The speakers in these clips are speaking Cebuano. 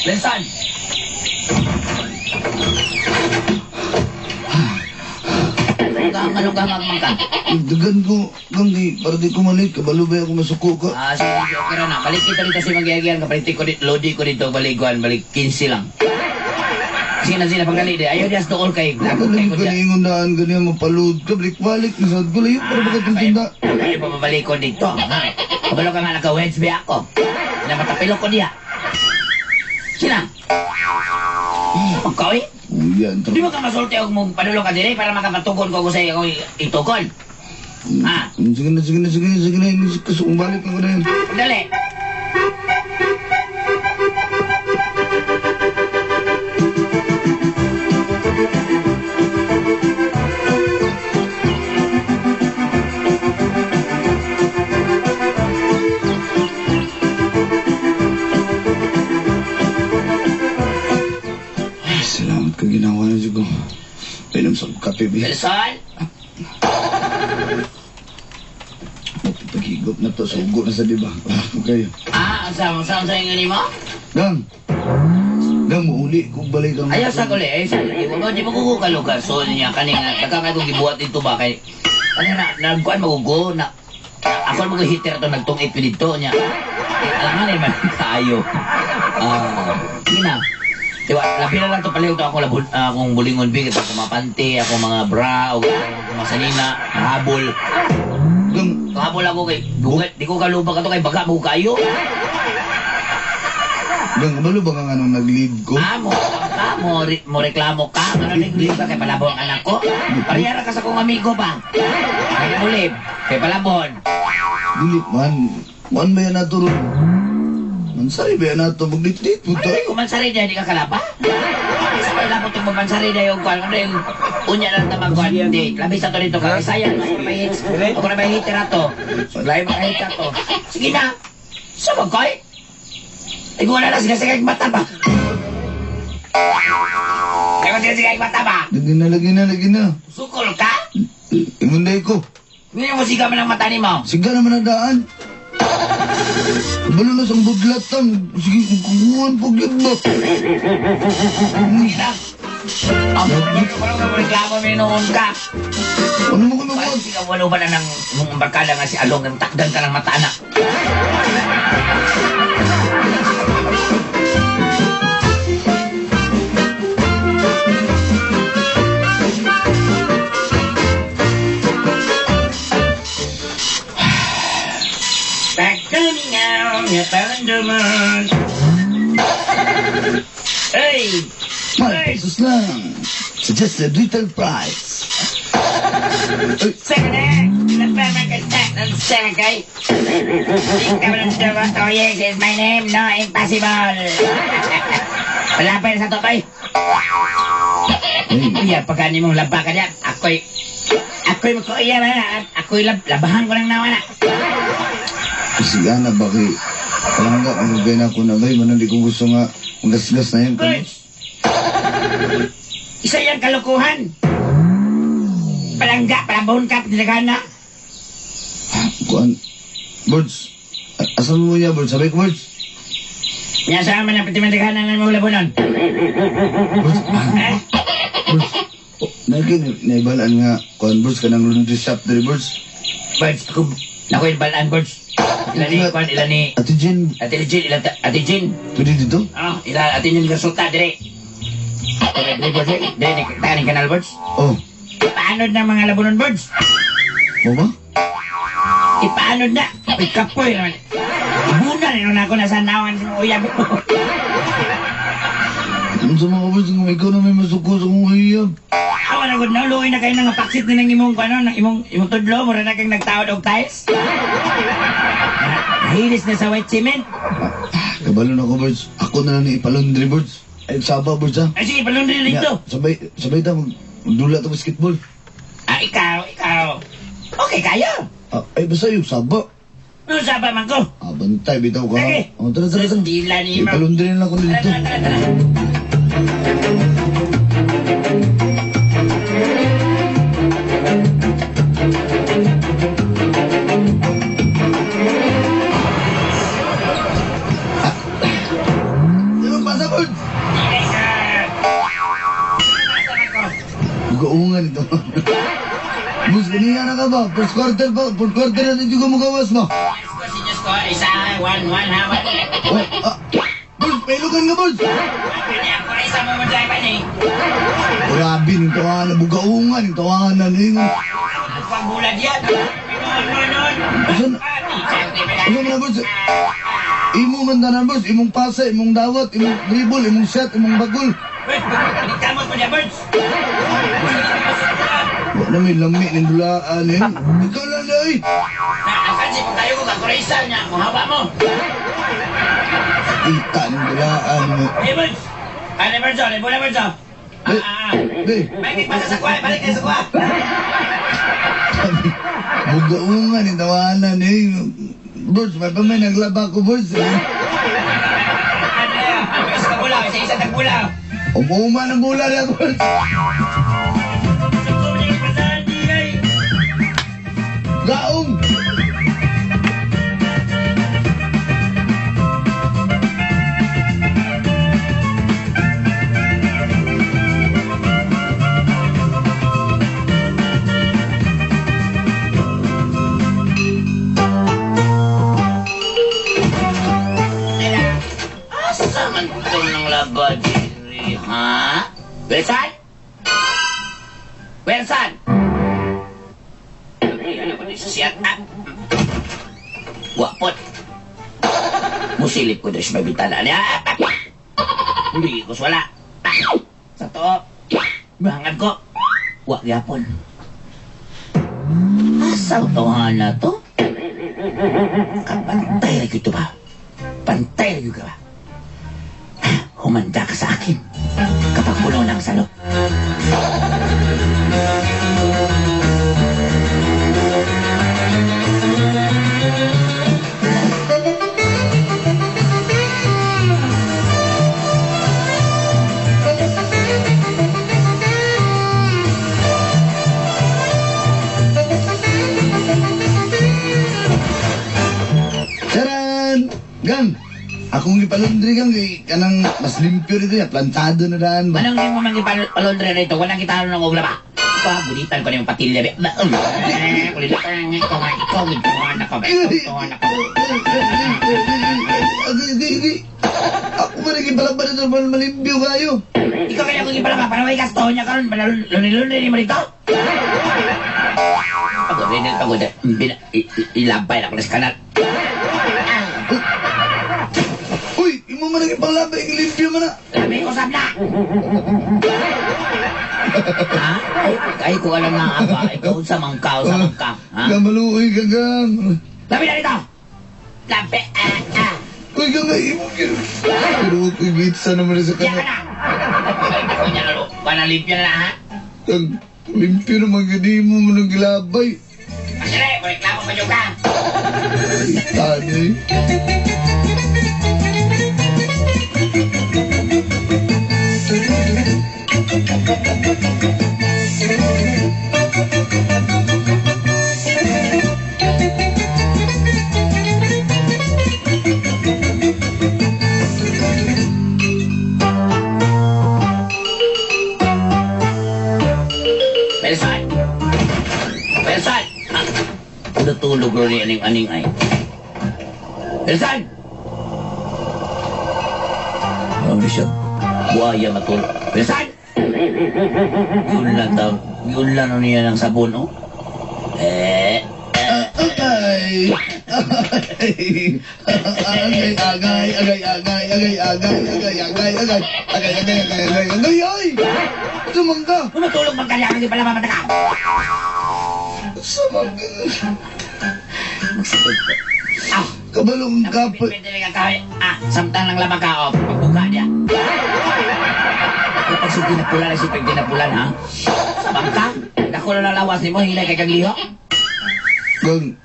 Wilson! Anong ka magmang ka? Dagan ko, gang di, para di ko malit, kabalo ba ako masuko ka? Ah, sige, sige, okay ra na. Balik kita dito sa magyagyan, kapalitin ko dito, lodi ko dito, balikuan, balik 15 lang. Sige na, sige na, pagdali di. Ayaw diya sa tuol kay, lagot Ano kay ko ka diya. niingon daan ganyan, mapalud ka, balik-balik, nasad ko layo, para baka itong tinda. Ayaw pa mabalik ko dito. Ha? Kabalo ka nga, naka-wedge ba ako? Namatapilok ko diya. Sina? Magkaoy? Uyan, Di ba ka masulti og mong padulong ka diri para makapatugon ko sa iyo itukon? Ha? Sige na, sige na, sige na, sige na, balik na ko na yun. Dali. Ay, salamat ka ginawa na sigo. Painom sa kape, bi. Wilson? Paghigop na to, sugo na sa diba. Okay. Ah, sa sa sa ingon nimo? Gang! Gang, muuli kung balik ang... Ayaw sa kuli, ayaw sa kuli. Di mo ko kalugar. So niya kani nga daghan kay kong gibuhat dito ba kay kani na nagkuan magugo na ako mo hitter to nagtungit pa dito niya. Eh, alangan eh man kaayo. Ah, ina. Diba, labi na lang to palihog to ako labon, akong bulingon big, ako mga panty, ako mga bra, o akong mga sanina, habol. Gang, Habol ako kay, bugat, di ko kalubag ato kay baga mo kayo. gang, kabalo ba nga anong nag-leave ko? Ah, mo ka, mo, re, mo reklamo ka, ano nag-leave ka kay palabon ang anak ko? Parehara ka sa kong amigo ba? Kay mo leave, kay palabon. Dili man. Man ba yan nato ron? Mansari ba yan nato? Mag-date-date po Ano tayo. yung kumansari niya, di ka kalapa? Sa may lapot yung kumansari niya yung kwan, ano yung unya lang tamang kwan, date. Labis na to dito ka, sayang, ako na may hits, ako na may hitter ato. Lahi mga hit ato. Sige na, sabag koy. Ikaw na lang, sige mata ba? Ikaw sige mata ba? Lagi na, lagi na, lagi na. Sukol ka? Imunday ko. Ngayon mo siga man ang mata ni mo. Siga naman ang daan. Kabalo na sa budlatan. Sige, kukuhan po yun ba? Sige na. Ang parang mo reklamo may noon ka. Ano mo kami Parang siga walo ba na ng mong barkada nga si Along ng takdan ka ng mata na. Pagkalingaw nga panduman. Hey! 5 pesos lang. Suggested retail price. Ay, Oh yes, is my name. No, impossible. Wala pa sa totoy. ay, Uya, pagka ni mong laba ka diyan, ako'y magkuya na, ako'y labahan ko ng nawa na. Kasi ana ba kay palangga ang gagawin ako na bay, manang di ko gusto nga magasgas na yan. Birds! Isa yung kalukuhan. Palangga, palabon ka, pinagana na. Kuan, Birds, asan mo niya, Birds? Sabi ko, Birds. Niya sa amin na patimandigana na mong labonon. Birds, Eh? Birds. Oh, nagkin, naibalaan nga, kuan, Birds, kanang laundry shop diri, Birds. Birds, ako, naku yung balaan, Birds. Ilan ni, kuan, ilan ni, Ate Jen, Ate Jean, ilan, Ate Jean. pwede dito? Ah, ila, Ate Jean resulta, dire. Dire, dire, Birds, eh. Dire, dire, tayo ng kanal, Birds. Oh, Ipaanod ng mga labonon, Birds. mo ba? Ipaanod na. Uy, kapoy naman. Ibuna rin ako nasa nawan sa uyab. Ano sa mga Birds, kung ikaw na may masuko sa kong uyab. Awa na gud na luoy na kayo nga paksit ni ng imong ano, ng imong tudlo, mura na kang nagtawad og tiles. Nahilis na sa white cement. Kabalo na ako, Birds. Ako na lang ni ipalundry, Birds. Ay, saba, Birds, ha? Ay sige, palundri dito. Ya, sabay, sabay ta, magdula ta basketball. Ah, ikaw. Okay kayo. Ah, ay, basta yung saba. Ano saba man ko? Ah, bantay, bitaw ka. Sige. Oh, tara, tara, tara. Dila ni mo. Ipalundry na lang ako Tara, dito. tara, tara, tara. Pasa, Birds! Dili ka. Bugaungan ito. Bus, kaniya na ka ba? First quarter ba? Fourth quarter na dito ka magawas mo. Ko si Diyos ko, isa, 1-1 ha. Oh, ah. Birds, pailugan ka, Birds! Pwede ako isa mo mo drive ni. Grabe, yung tawanan. Bugaungan, yung tawanan. Eh. Ako ang bulad yan. Non, non, non. Asan? Ano man na, Birds? Imo man tanan, Birds. Imong pasa, imong dawat, imong dribble, imong shot, imong bagol. Birds, kamot mo niya, Birds. Wala na may lami ng dulaan eh. Ikaw lang na eh. Na, ang kansi kung tayo ko kakurisa niya, muhawa mo. Kita ng dulaan mo. Hey, Birds. Ano, Birds, oh, bola, Birds, oh. Ah, ah, ah. Be, Balik pa sa kuha, balik sa kuha. sabi, bugaungan yung tawanan eh. Birds, may pamay naglaba ko, Birds. Eh. Ano na, ang isa ka bola, isa-isa tagbula. Umuuma ng bola na, Birds. Gaong! Asa man ito ng laba, Jerry, ha? Wilson? Wilson? Ano ko ni siya? Ah. Wapot. Musilip ko diri sa may bintana niya. Hindi ko wala. Ah. Sa to, mahangad ko. Wa gyapon. Asa to na to? Kapantay ra gyud to ba? Pantay ra gyud ka ba? Humanda ka sa akin kapag puno ng salo. Charan! Gang! Akong ipalundri gang, kay kanang mas limpyo rito ya, plantado na daan ba? Anong hindi mo man ipalondre rito? Walang kita ng ugla ba? Ikaw, gunitan ko na yung patilya. Ikaw, ikaw, ikaw, anak ko, ikaw, anak ko. Agay, agay, agay. Ako ba naging palaban ito, malimpyo kayo? Ikaw kaya kung ipalaba, para may gasto niya karon, luni-luni mo rito. Pagod rin, pagod. Ilabay na ko na sa kanal. Uy, imo man naging palaban, limpyo man na. Labi ko sab na! Ha? Ay, ko alam na apa. Ikaw sa mangka, sa mangka. Ha? Gamaluoy ka, gang. Labi na rito! Labi! Ah, ah! Uy, gang, ay, imo Pero huwag ko'y gitsa naman sa Diyan ka kanal. na! Kunya, panalimpyo na na, ha? Gang, limpyo naman gani mo mo nang gilabay. Pasire, reklamo pa ka! Tani. Wilson! Wilson! Ah, natulog ro ni aning-aning ay. Wilson! Ano siya? Buhaya matulog. Wilson! Yun lang daw. Yun lang ano niya ng sabon, oh. Eh, Agay! Agay! Agay, agay, agay, agay, agay, agay, agay, agay, agay, agay, agay, agay, agay, agay, ay! Sumangka! kung matulog man kaya, hindi pala mamata ka. Sumangka! Magsipag ka. Ah! Kabalong kapoy. Pwede ka kahoy. Ah, samtang lang lamang ka, oh. Pagbuka niya. Kapag si tinapulan, ay si pag tinapulan, ha? Sa bangka, dako na lawas ni mo, hinay kay kang liho. Gang,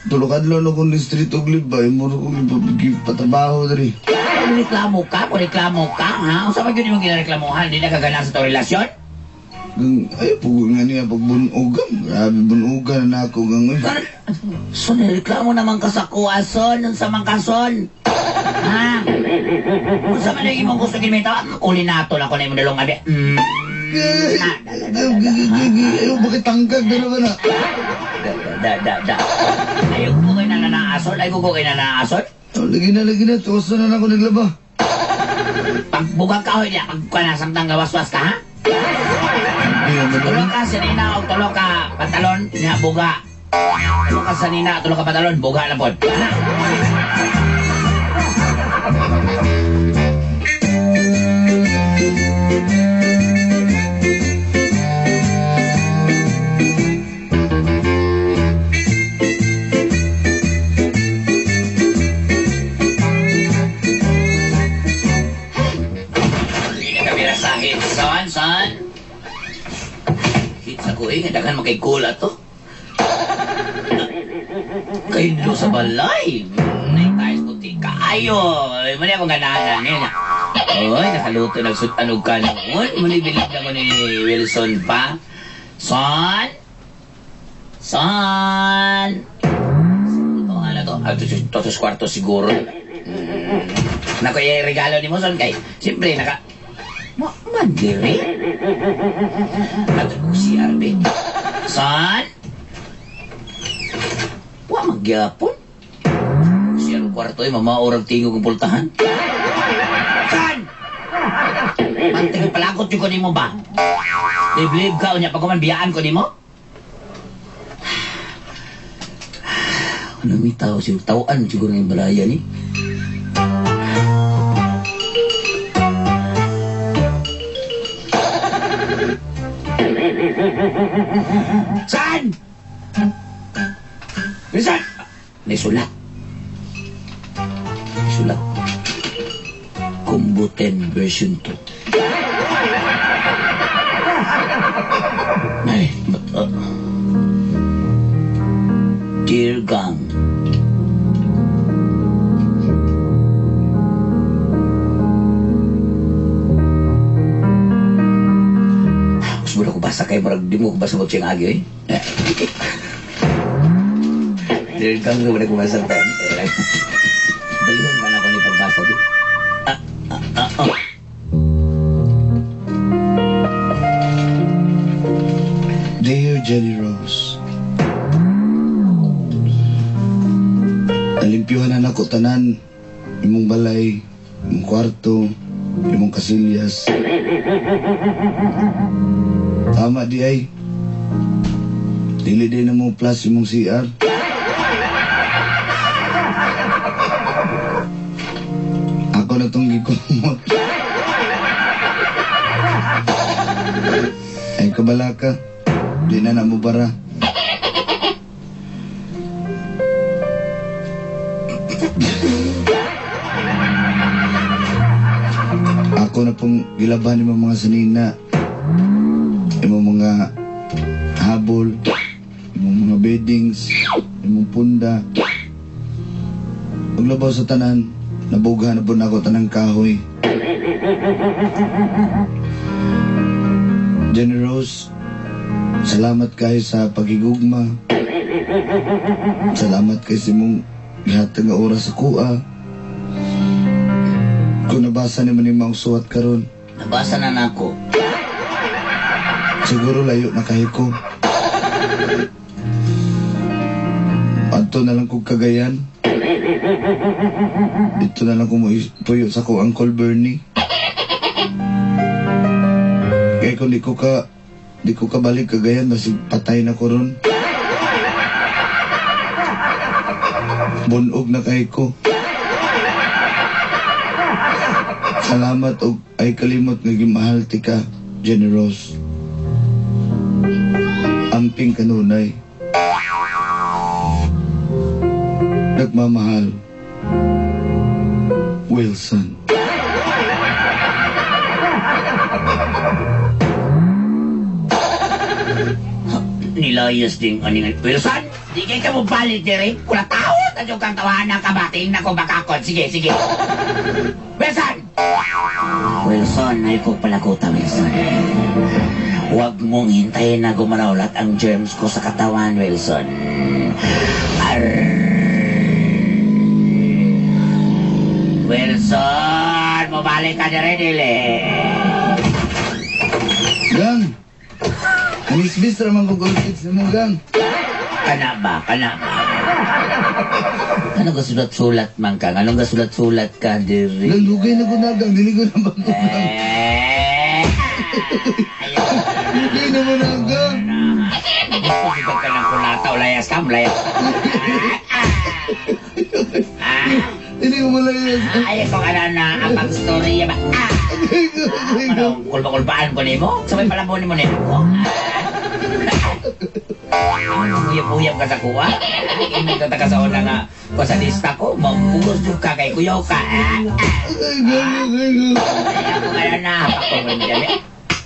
tulokad lang akong distrito glib ba? Imo kong ipatrabaho diri. Reklamo ka, reklamo ka, ha? Unsa pa gyud imong ginareklamohan? Di na kagana sa to relasyon? Gang, ay, pugo nga niya pagbunugan. Grabe, bunugan na ako, gang. Uy. So, nireklamo naman ka sa kuwason, unsa man ka, son? Ha? Ha? Unsa man ang imong gusto ginmita? Uli nato lang ko na imong dalong abi. Ah, da, da, da, da, da. Ayaw, bakit tangkag na naman ah? Da, da, da, da. Ayaw ko kay nananaasol? Ayaw ko kay nananaasol? Oh, lagi na, lagi na. Tuwasan na ako naglaba. Pagbugang kahoy niya, pagkanasang gawaswas ka, ha? Tulo ka sanina o tulo ka pantalon, niya buga. Tulo ka sanina, tulo ka pantalon, buga na pod. Hindi na kami rasahit. Son, son. Hit sa ko eh, daghan makay kula to. Kayo sa balay. Naitayos ko ti kaayo. Mali akong ganahan niya. Oy, nakaluto nagsudanog ka noon. Muli bilib na ko ni Wilson pa. Son? Son? Ito nga na to. Ah, ito kwarto siguro. Nako, yung regalo ni mo, son, kay, siyempre, naka, ma, mandiri. Ato ko si RB. Son? Wa magyapon. Si ang kwarto ay mamaorag tingog ang pultahan. Son! Manting palakot yung ko nimo ba? Liblib ka, unya pag biyaan ko nimo? Ano may tao siguro? Tauan siguro ng balaya ni. Saan? Bilisan! May sulat. May sulat. Combo 10 version 2. Ay, ba't, Dear Gang. Gusto mo na ko basa kay murag di mo ko basa mo siyang agi eh. Dear Gang, mo na ko basa pa. Balihon ba na ako ni pagbasa di? Ah, ah, ah, ah. Dear Jenny Rose, nalimpyuhan na nako tanan, imong balay, imong kwarto, imong kasilyas. Tama di ay. Dili di na mo plus imong CR. Ako na tong gikumot. Ay kabala ka. Di na na mo bara. Ako na pong gilaban imong mga sanina, imong mga habol, imong mga beddings, imong punda. Paglabaw sa tanan, nabugha na po na ako tanang kahoy. Jenny Rose, salamat kayo sa pagigugma. Salamat kay sa imong gihatag nga oras sa kuha. Kung nabasa ni man imong suwat karon, Nabasa na nako. Siguro layo na kayo ko. Adto na lang kong Cagayan. Dito na lang ko puyo sa ko Uncle Bernie. Kaya kung di ko ka balik Cagayan, basig patay na ko ron. Bunog na kay ko. Salamat og ay kalimot nga gimahal ti ka, Jenny Rose. Amping kanunay. Nagmamahal, Wilson. Nilayas ding aning Wilson, di kay ka mo balik diri. Kula tao tadyo kang tawahan ng kabating na kung bakakon. Sige, sige. Wilson! Wilson, ay ko palaguta, Wilson. Huwag mong hintayin na gumalaw lahat ang germs ko sa katawan, Wilson. Arr! Wilson! Wilson, mobalik ka diri dili. Gang! Namismis ra man ko kids mo, gang. Kana ba? Kana ba? Ano ka sulat-sulat man ka? Anong ka sulat-sulat ka diri? Gang, dugay na ko na, gang. Dili ko na bago, gang. Eh. Dugay na mo na, gang. Gusto jud ka ng kulata o layas ka, layas. Ah, Dili ko malayas. ay, ko ka na ang pag-story ba? Ah, Agay ko, agay ko. ano, kulba-kulbaan ko nimo? Sabay palabon nimo ni ako. Uyab-uyab ka sa kuha. Imig ka sa una nga ko sa lista ko, mapugos jud ka kay kuyaw ka. Ah, Agay, gang, agay ko. ay, ako ka na, pakong mo dyan.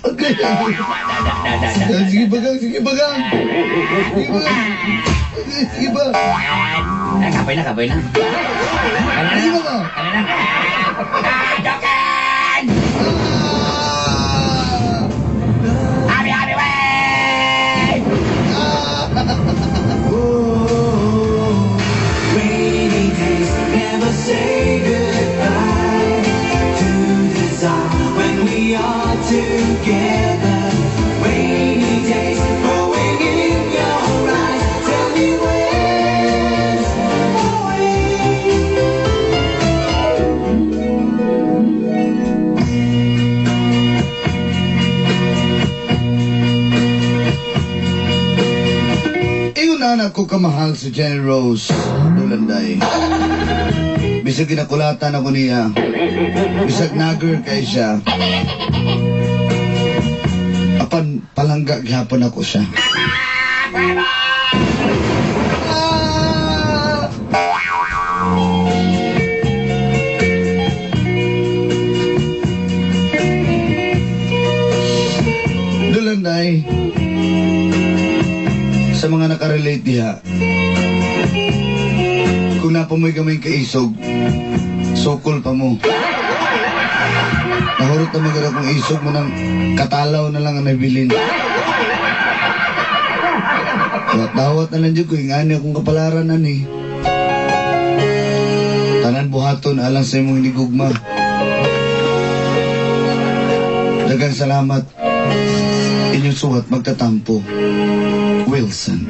Agay, agay. Da, da, da, da, da. Gang, sige pa, gang, sige pa, gang. Sige pa, gang. Agay, sige pa. Ah, kapoy na, kapoy na. Sige pa ka. Ano na? Ah, Joken! Ah! Abi, abi, wey! Ah! Rainy days never say goodbye to desire when we are together. Rainy days growing in your eyes. Tell me where's the way? Ingon na ko kamahal si Jenny Rose Dulanday. Bisag ginakulatan ako niya. Bisag nagger kay siya. Apan palangga gihapon ako siya. Ah! Dulanday, sa mga nakarelate diha, kung napamoy gamay kaisog, sukol pa mo. Nahurot na magara kung isog mo ng katalaw na lang ang nabilin. Dawat-dawat na lang dyan ko, ingani akong kapalaran ani. Tanan buhaton alang sa imong hinigugma. Daghang salamat. Inyong suwat magtatampo. Wilson.